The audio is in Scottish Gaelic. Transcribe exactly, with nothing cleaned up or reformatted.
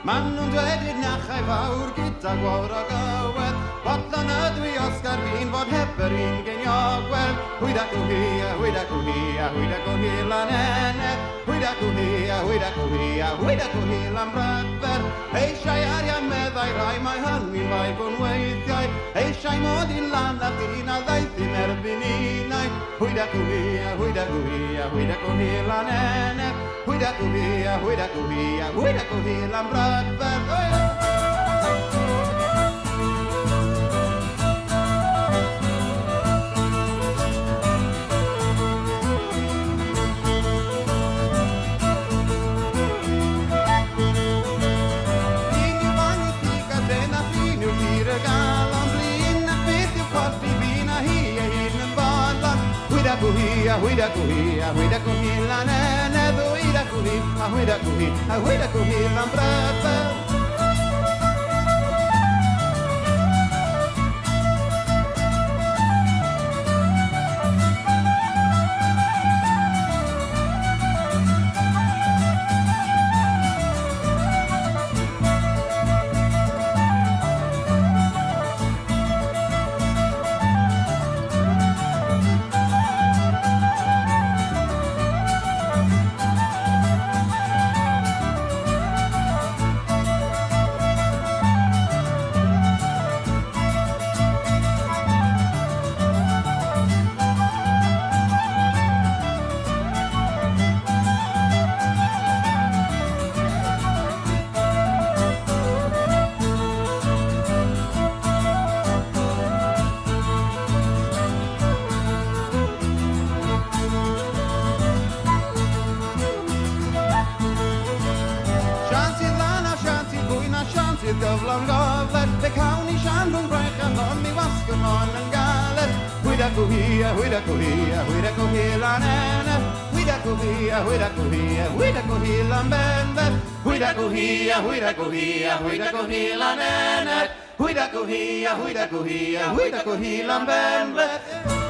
Mannwn dwedid nach e fawr gyda gwawr a gywir, bod lan ydw i Oscar fi'n fod heb yr un geniogwel. Hwyd ac o hi, a hwyd ac o hi, a hwyd ac o hi lan ened. Hwyd ac o hi, a hwyd ac o hi, a hwyd ac o hi lan brydfer. Eisiau arian meddai rai, mae hynny'n fai fwn weithiau. Eisiau mod i'n lan a dyn a ddaeth i'n erbyn innau. Hwyd ac o hi, a hwyd ac o hi, a hwyd ac o hi lan ened. Hwyd ac o hi, a hwyd ac o hi, a hwyd ac o hi lan brydfer. Oi! Hwyd ac o hi, a hwyd ac o hi, a hwyd ac o hi lan ened. Hwyd ac o hi, a hwyd ac o hi, a hwyd ac o hi lan brydfer. Siansydd lan a siansydd fwy na siansydd gyflawn gofod. Fe cawn ni sian rhwng braich a hon mi wasg yn hon yn galed. Hwyd ac o hi, a hwyd ac o hi, a hwyd ac o hi lan ened. Hwyd ac o hi, a hwyd ac o hi, a hwyd ac o hi lan benfed. Hwyd ac o hi, a hwyd ac o hi, a hwyd ac o hi lan ened. Hwyd ac o hi, a hwyd ac o hi, a hwyd ac o hi lan benfed.